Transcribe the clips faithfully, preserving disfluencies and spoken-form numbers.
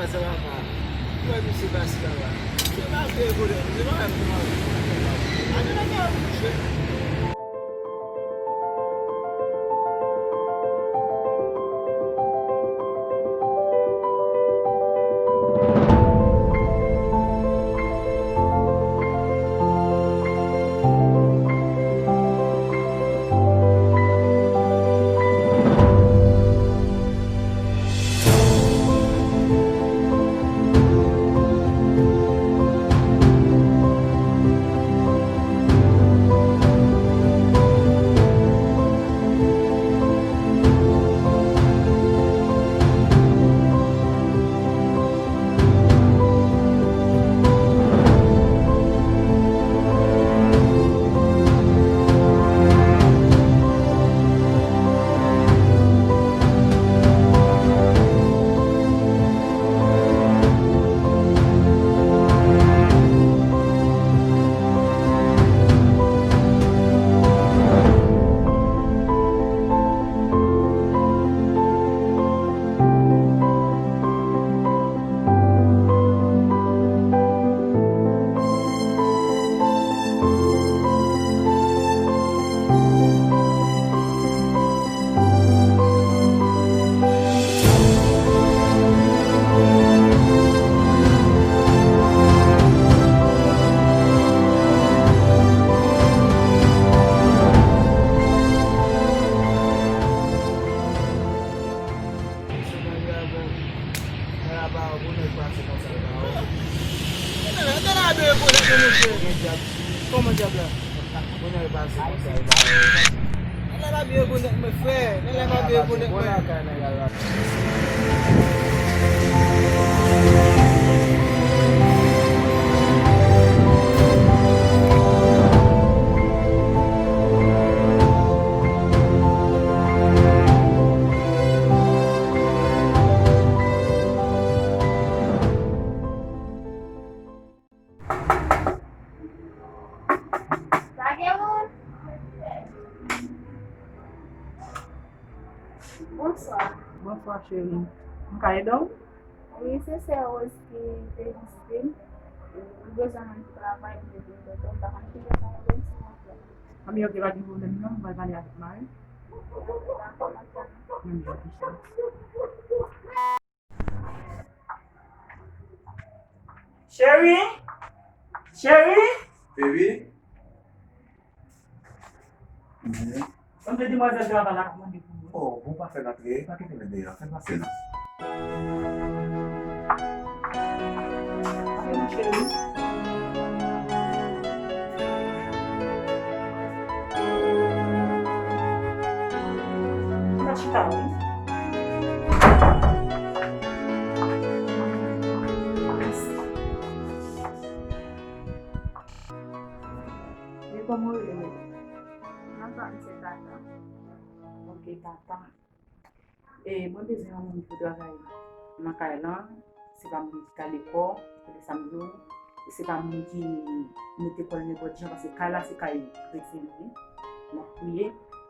Sa va pa. Ou wè misye pase la la. Misye pa vle pwoblèm. Misye pa vle pwoblèm. Ane la ka mouche. Mwen la pa wè bonè pase konsa la. Tande la, tande la, bebe, pou lè ke nou fè. Gen dyab. Kòman dyab la? Bonè pase konsa la. Tande la, bebe, bonè mwen, frè. Tande la, bebe, bonè mwen. Pa gen moun? Bonswa. Bonswa, cheri. M ka ede w? Wi, se sè Rose ki te vizite m. Li bezwen yon travay, li te vin kote m, m pa konn ki jan sa mwen vin sou mwen fè. Anben, ok, pa gen pwoblèm non, m pral pale avèk mari. Dakò, dakò. Menm jan ki cheri. Cheri! Cheri! Baby! Mhm. Yon de demwazèl travay la k ap mande pou mwen. Oh, bon, pa fè l antre, pa kite l deyò, fè l pase non. Antre, mon cheri. Chita, chita, wi. Mèsi. E kòman w rele? Mwen pa, m se Tata. Ok, Tata. E mwen bezwen yon moun pou travay nan kay lan. Se pa moun ki ka lekò, se sa m di w. E se pa moun ki mete kò l nenpòt jan, paske kay la se kay kretyen li ye. N ap priye,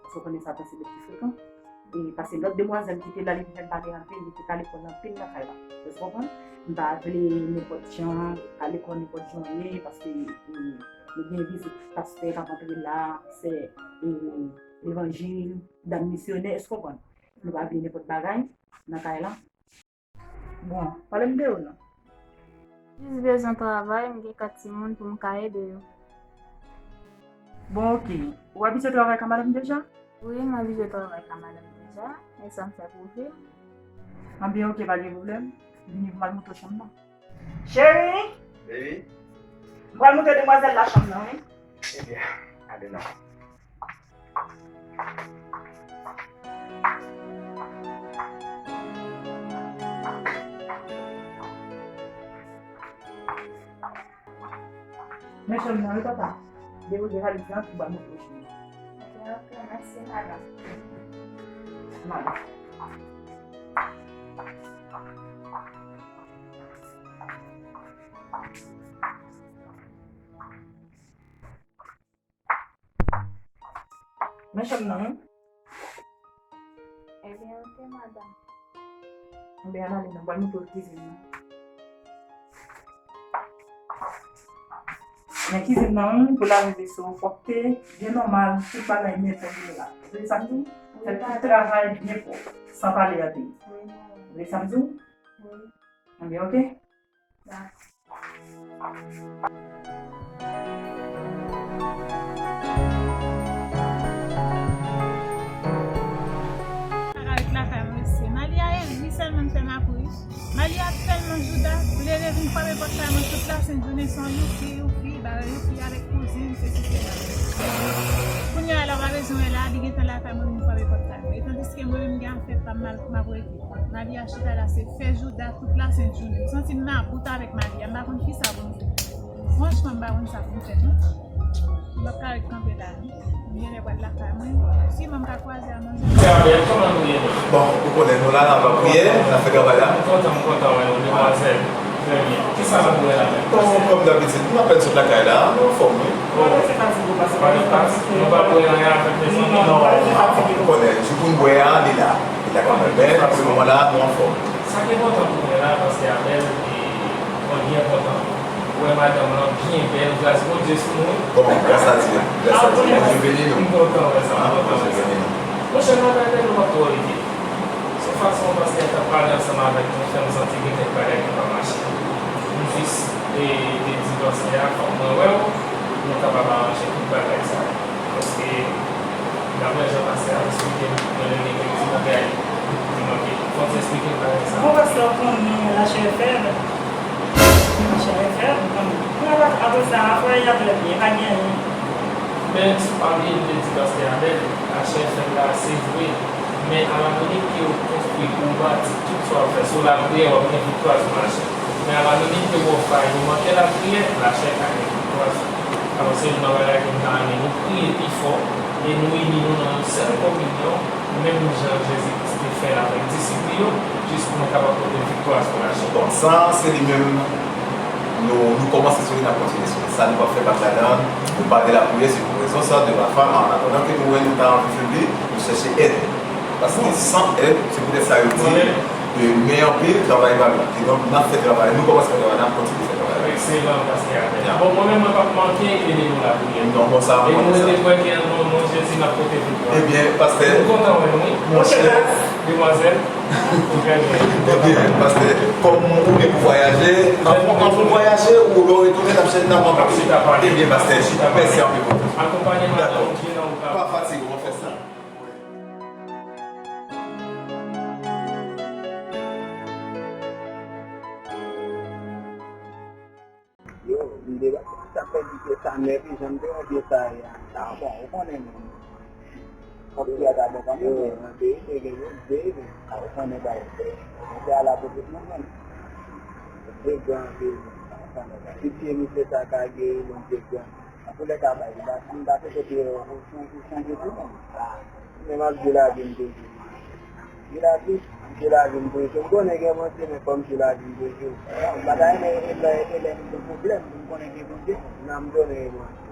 paske w konnen Satan se bèt ki frekan. E paske lòt demwazèl ki te la, li te fè m pale anpil, li te ka lekòl anpil nan kay la. Èske w konprann? M pa vle nenpòt jan, ka lekòl nenpòt jan w ye, paske, e, nou gen vizit pastè k ap antre la, sè, e, levanjil, dam misyonè, èske w konprann? Nou pa vle nenpòt bagay nan kay la. Bon, pale m de ou non. Jis bezwen travay, m gen kat timoun pou m ka ede yo. Bon, ok. Ou abitye travay ka madanm deja? Wi, m abitye travay ka madanm deja. E sa m fè pou viv. Anben, ok, pa gen pwoblèm. Vini pou m al montre w chanm nan. Cheri! Baby? M pral montre demwazèl la chanm nan, wi. Ebyen, ale non. Men chanm nan, wi, papa. Depoze valiz lan, pou ba mwen pwochen. Ok, ok, mèsi, madanm. Madanm. Men chanm nan, wi. Ebyen, ok, madanm. Ebyen, ann ale, nou pral montre w kizin nan. Men kizin nan menm, pou lave veso, pwòpte, byen nòmal, tout bagay nèt an jeneral. Ou vle sa m di w? Fè tout travay byen pwòp, san pale anpil. Ou vle sa m di w? Ebyen, oke. Avèk lakay mwen, se Malia Eli sèlman m fè m apre. Malia tèlman jouda, leve vin frape pòt kay mwen tout la sent jounen, se yon youpi, youpi, bagay youpi avèk kouzin, sesi sela. Kounye a la, w pa bezwen wè la, li gentan lakay mwen vin frape pòt kay mwen. E tandiske mwen menm, m gen afè pa m, m al, m ap regle. Malia chita la, se fè jouda tout la sent jounen. M santi m mabout avèk Malia, m pa konn kisa pou m fè. Franchman, m pa konn sa pou m fè, non. M p ap ka ret kanpe la, non. M genlè pral lakay mwen. Siman m ka kwaze a manje. Frè Abel, kòman nou ye menm? Bon, ou konnen nou la, n ap priye, n ap fè travay la. M kontan, m kontan wè nou, demwazèl. Trè byen. Kisa n ap wè la menm? Bon, kòm dabitid, m apèn sot lakay la, nou anfòm, wi. Bon, se fatig ou pa, se pa fatig. Nou pa bwè anyen avèk mezanmi. Non, ou konnen, jou pou n bwè a, li la. Li la kanmenm, men pou le moman la, nou anfòm. Sa ki enpòtan pou mwen la, pastè Abel, e, mwen byen kontan. Ou wè madanm lan byen bèl, gras Bondye sou nou. Bon, gras a Dye, gras a Dye. Bondye beni nou. M kontan wè sa, m kontan wè sa. Bondye beni nou. Monchè, madanm Abel, nou p ap twò rete. Se fason pastè a t ap pale ansanm avèk mwen fè m santi gen kèk bagay ki pa mache. M jis, e, te di pastè a, fòk mwen wè w, nou kapab aranje tout bagay sa yo. Paske, daprè jan pastè a eksplike m, genlè gen kèk ti bagay ki manke. Fò w ti eksplike m bagay sa. Bon, pastè, w konnen lachè fèb. Lachè fèb, bon. Apre sa, afè y ap lè byen, pa gen anyen. Men, si w pa bliye, m te di pastè Abel, lachè fèb la, se vre. Men, alaminik ke w konstwi, ke w bati, tout sa w ap fè, sou lapriyè, w ap gen viktwa sou lachè. Men alaminik ke w fè, ou manke lapriyè, lachè ka gen viktwa sou ou. Alò, se youn nan bagay ke m ta renmen nou priye pi fò e nou ini nou nan yon sèl kominyon, menm jan Jezi Kris te fè l avèk disip li yo, jis pou nou kapab pote viktwa sou lachè. Bon, sa, se li menm, nou, nou kòmanse sou li, n ap kontinye sou li. Sa, nou p ap fè bak ladan l, nou pa gen lapriyè, se pou rezon sa, de la fam, an atandan ke nou wè nou ta anvi fè li, nou chèche èd. Paske san èd, se poutèt sa yo di, e, men anpil, travay pa lwen. Kidonk, n ap fè travay, nou kòmanse fè travay, n ap kontinye fè travay. Ekselan, pastè Abel. Bon, mwen menm, mwen p ap manke ede nou lapriyè. Non, bon, sa, e nou rete kwè ke nan non Jezi, n ap pote viktwa. Ebyen, pastè, m kontan wè nou, wi. Monchè, demwazèl, trè byen. Ebyen, pastè, kòm ou gen pou vwayaje, an pou vwayaje, ou lè w retounen, n ap chita pale. Ebyen, pastè, mèsi anpil pou tout. Akonpanye madanm ou byen nan wout la. Pa fatige, w ap fè sa. Yo, m debake, sa fè di pye sa nèf, jan m te wè pye sa ye a. A, bon, ou konnen menm. Fòk pye a ta bon kanmenm. Yo, an verite, gen yo, m te, a, ou konnen bagay. Mwen te al apotre nan mwen. M te gran anpil, ou konnen bagay. Si pye misye sa ka geri, bon, m te gran. Antoulèka, bay, m ta, m ta swete ke ou, ou, ou chanje tou menm. A, men m ap jwe lavi m toujou. Jwe lavi, m jwe lavi m toujou. M konnen gen Bondye, men fò m jwe lavi m toujou. M pa ta renmen e lè, e lè m gen pwoblèm, m konnen gen Bondye, nan m donnen e Bondye.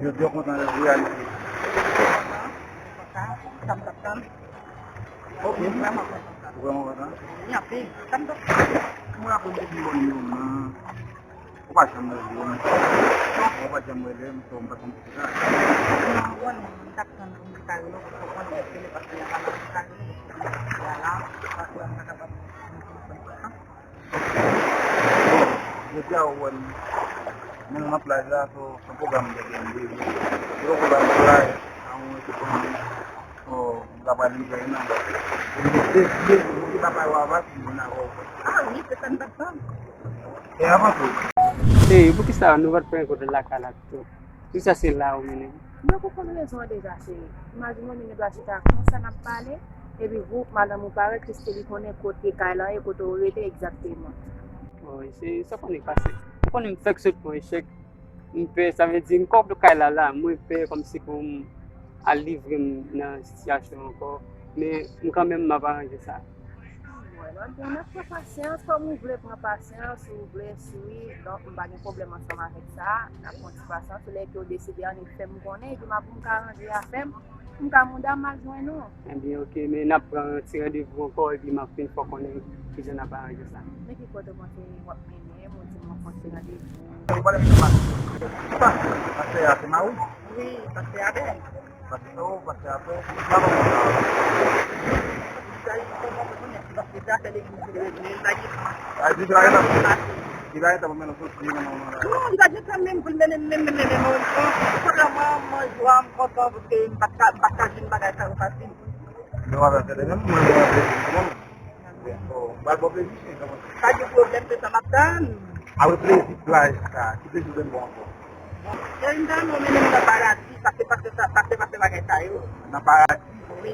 Jodi a kontan reyalize. Kontan, sa m t ap tann. Ok. Mwen vrèman kontan sa. Ou vrèman kontan? Wi, anpil. Sa m t ap tann. Mwen aprann depi bon yon an. Ou pa janm rele m. Ou pa janm rele m, so m pa konn ki sa. Non, mwen, m t ap tann pou m te ka rele w, paske w konnen m rele paske yon bagay m te ka rele w, paske m te ka la, paske m pa kapab. Bon, jodi a ou wè m, mwen nan plaj la, so, se yon pwogram de byenvini. Se yon pwogram plaj, a yon ekip anmè. So, m ta pral livre nan. E m te deside pou m te pa pale avè w, pou m vin avè w. Ah wi, se sa m t ap tann. E avan tou. Cheri, poukisa nou pa t pran kote lakay la pito? Poukisa se la ou mennen m? Mwen konprann rezon an deja, cheri. Imajine w, nou gen dwa chita konsa n ap pale, epi voup, madanm ou parèt, piske li konnen kote kay lan ye, kote w rete egzakteman. Wi, se sa konnen k pase. Ou konnen m fèk sot pran echèk. M pè, sa vle di, m kòk kay la la, mwen pè kòmsi pou m al livre m nan sitiyasyon ankò. Men, m kanmenm, m ap aranje sa. Mwen, mwen, bon, n ap pran pasyans, kòm ou vle pran pasyans, ou vle swiv, donk m pa gen pwoblèm ansanm avèk sa, n ap pran ti pasyans, lè ke w deside annik fè m konnen, epi m ap, m ka ranje afè m, m ka mande a m al jwenn ou. Ebyen, oke, men n ap pran ti randevou ankò, epi m ap fin fè w konnen kijan n ap aranje sa. Men ki kote w panse w ap mennen m, ou di m w ap pran ti randevou? Ou pale m de pastè. Pastè a se mari w? Wi, pastè Abèl. Pastè, oh, pastè Abèl. Li pa konn sa. Li pa konn sa, li pa konn sa, li pa konn sa, li pa konn sa, li pa konn sa. Ah, li pa gentan, li pa gentan pou mennen w soti, non, non, non. Non, li pa gentan menm pou l mennen m, menm, menm, menm, menm, non. Sèlman, mwen, jwa m kontan, paske m pa t ka, m pa t ka jwenn bagay sa yo fasil. Men w ap fè de menm, mwen, mwen, mwen, mwen. Bon, m pral ba w plezi, cheri, kòman? Pa gen pwoblèm, se sa m ap tann. Apre plezi plaj sa, ki plezi w vle m ba w ankò? Cheri, m ta renmen w mennen m nan paradi, paske, paske sa, paske, paske bagay sa yo. Nan paradi? Wi.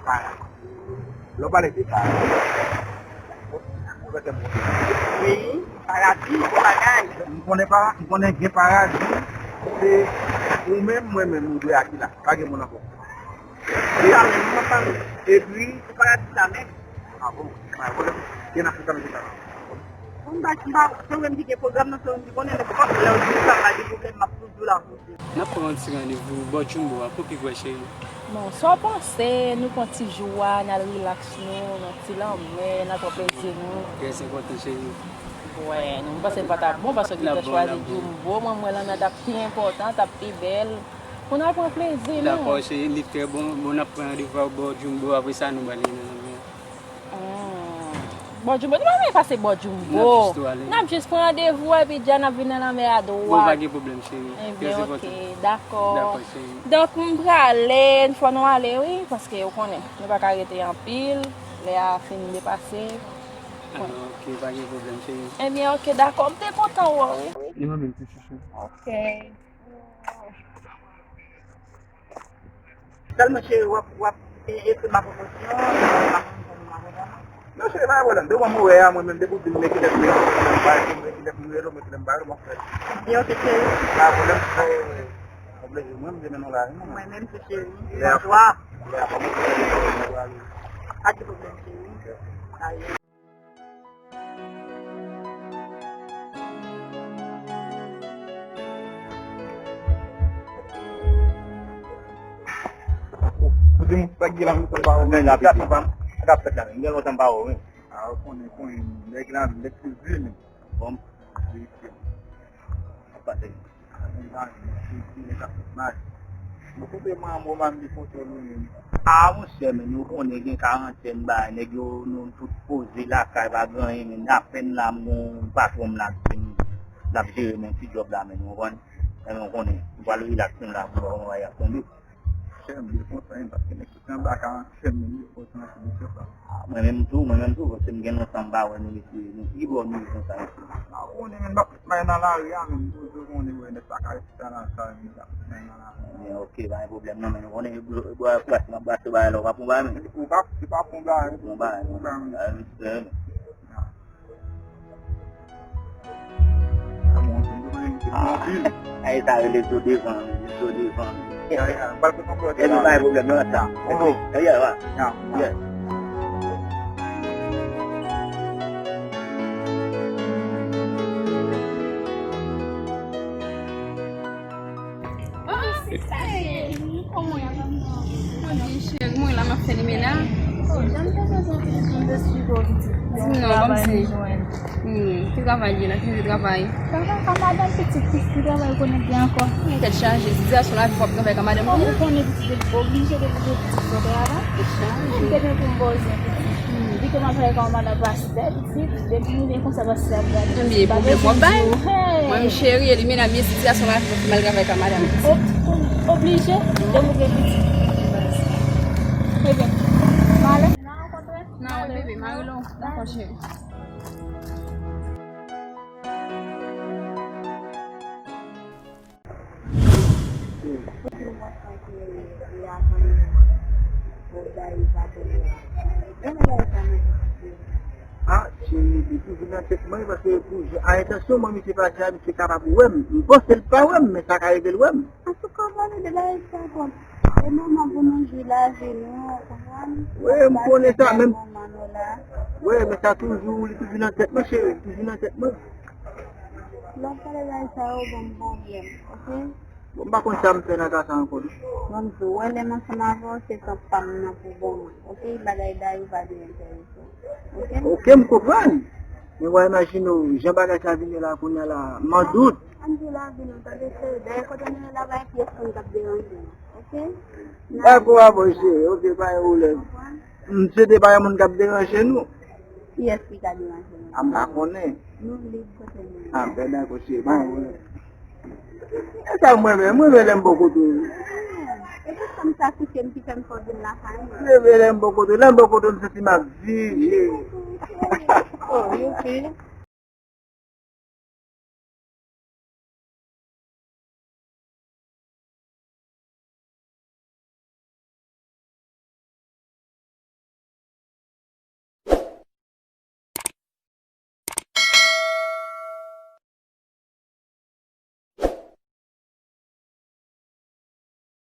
Paradi. Lè w pale de paradi, ou mete m kote? Wi, paradi, bon bagay. M konnen pa, m konnen gen paradi, se ou menm, mwen menm, nou dwe ak li la. Pa gen moun ankò. Li la menm, m ap pale. Epi, se paradi la menm. Ah bon? Pa gen pwoblèm. Gen nan pwogram ki sa la. Bon, m pa, m pa, se ou menm ki gen pwogram nan, se ou menm ki konnen, men bon, lè ou di sa, pa gen pwoblèm, m ap toujou la pou ou. N ap pran yon ti randevou bò Jumbo a, pou ki kwè, cheri? Bon, sa w panse, nou pran ti jou a, n al rilaks nou, nan ti lanmè, n al pran plezi nou. Trè enpòtan, cheri. Wè, non, m panse l pa t ap bon, paske w te chwazi Jumbo, mwen, mwen, lanmè t ap pi enpòtan, t ap pi bèl. Pou n al pran plezi nou. Dakò, cheri, li trè bon. Bon, n ap pran randevou a bò Jumbo, apre sa, nou pral nan lanmè. Hmm. Bò Jumbo, nou pa bezwen pase bò Jumbo. N ap jis tou ale. N ap jis pran randevou a, epi dja n ap vin nan lanmè a dwat. Bon, pa gen pwoblèm, cheri. Ebyen, oke, dakò. Dakò, cheri. Donk, m prale, fò nou ale, wi, paske ou konnen, nou pa ka rete anpil, lè a fin depase. Ah, oke, pa gen pwoblèm, cheri. Ebyen, oke, dakò, m te kontan wè w, wi. Li mwen menm, ti chouchou. Oke. Sèlman cheri, w ap, w ap, e, ekri m a pwomosyon, e, m ap konn m a pwomosyon. Non, cheri, pa gen pwoblèm. Depi w wè a, mwen menm, depi w di m men kilè pou rele w, men kilè pou rele w, men kilè m ba rele w, m ap fè l. Byen, oke, cheri. Pa gen pwoblèm, e, yon plezi, mwen, m te mennen w la, non? Mwen menm tou, cheri. Lè a, bonswa. Lè a, kòman w ye? Pa gen pwoblèm, cheri. Ayo. Ou di m sa k gen la, m konn pa ou. Men la, piti. Sa k ap fèt la, m gen lontan m pa ou, wi. A, ou konnen, konnen, nèg la, nèg ki vini. Bon. Ap pase. Mwen kote manbo m li kote li menm. A, monchè, men nou konnen gen karantèn bagay, nèg yo, nou tout poze lakay, pa gen anyen, men apèn la, m gon patwon m la, l ap jere men ti djòb la, men nou konprann. Men nou konnen, nou pral rilaks nou la, pou nou wè y ap tonbe. Chè m, li konsa, paske nèg Anba karantèn, men li konsa, se misye sa. A, mwen menm tou, mwen menm tou, paske m gen lontan m pa wè nou mesye, nou ki bò nou ye konsa mesye. A, ou konnen, men, m ap bay nan lari a, men, m toujou konnen, wè, nèg pa ka rete nan lakay, men, m ap bay nan lari a. Men, oke, pa gen pwoblèm, non, men, nou konnen, bò, bò, plas, m ap brase bagay la, ou pa pran bagay, men. Ou pa, se pa pran bagay, pran bagay, non. Bagay, men, se, men. Ah, e sa rele zo devan, zo devan. Epi pa gen pwoblèm nan sa. Epi, epi, yeah. Kòman w ye? Mwen byen, cheri, mwen la, m ap fè limena. Oh, jan m te bezwen pitit, m te swiv ou pitit. Di m non, ban m di. Hmm, ki travay li la, ki travay? Travay ka madanm pitit, ki, ki travay ou konnen gen ankò. Tèt chaje, sitiyasyon lavi w ap travay ka madanm ou. Ou konnen pitit, depi oblije depi gen pitit sou travay. Tèt chaje. Mwen te gen pou m poze pitit. Hmm, di ke m ap travay ka madanm pastè pitit, depi nou gen konsa pastè ap gade. Ebyen, pwoblèm w ap bay. Mwen, m cheri, elimine byen sitiyasyon lavi w ap mal travay ka madanm pitit. Oblije, depi ou gen pitit. Ebyen, m ale. Nan, bebe, m a rele w. Dakò, cheri. Ah, cheri, li toujou nan tèt mwen, paske pou jan, a entansyon mwen, misye pa di a, misye kapab wè m. M panse l pa wè m, men sa ka rive l wè m. Antouka, w pale de bagay sa ankò. E moman pou nou jwi lavi nou, ou konprann? Wi, m konnen sa, men. Moman nou la. Wi, men sa toujou, li toujou nan tèt mwen, cheri, li toujou nan tèt mwen. Lè w pale bagay sa yo, ban m pwoblèm, oke? Bon, m pa konn sa m fè nan ka sa ankò, non. Ban m di w, wè, lè m ansanm avè w, se tan pa m nan pou bon mwen, oke? Bagay Dayou pa dwe enterese w, oke? Oke, m konprann. Men w a imajine w, jan bagay sa vin ye la kounye a la, m an dout. Ann di lavi nou, tande cheri. Dayè kote nou ye la, pa gen pyès moun k ap deranje nou. Oke? Dakò avè w, cheri. Oke, pa gen pwoblèm. M swete pa gen moun k ap deranje nou. Kiyès ki ka deranje nou? A, m pa konnen. Nou lib kote nou ye. A, ben dakò, cheri, pa gen pwoblèm. E sa mwen menm, mwen menm lè m bò kote w. E tout fanm sa kouche m ki fè m fè w vin lakay mwen. Mwen menm lè m bò kote w, lè m bò kote w, m santi m ap viv, cheri. Oh, youpi.